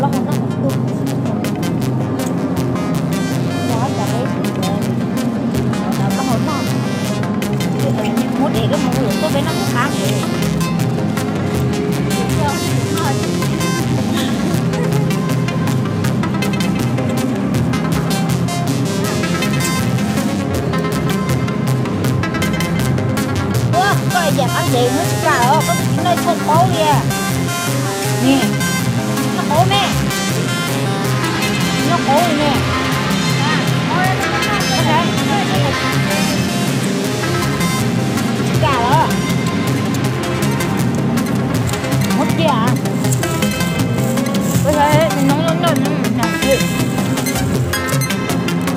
Plaub hau noj, plaub hau noj, muab dev koj mus yuav tuaj peb noj mus qab. Ua, koj yam qab ntev muab tsis kam os, koj tsis noj tshaj paub li. Nim, noj qaub me, noj qaub li ne. Tsis kam los, muab kiag. Koj saib nws noob loj loj,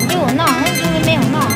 nws ua noj, nws me ua noj.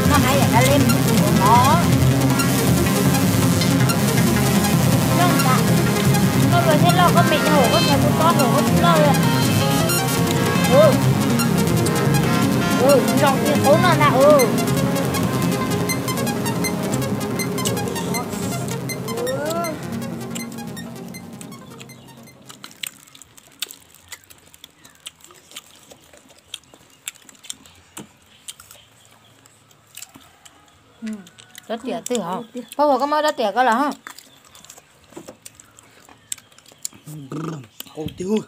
Noj hais yam dab leb mus tus no. Noj tas, noj los thiaj loj, koj me nyuam koj nyias kuv tob hauv koj tsis loj li. Zoo li qub noj ntag. Rab riam twg hos? Pab Huas, koj muab rab riam koj los. Qau tiag.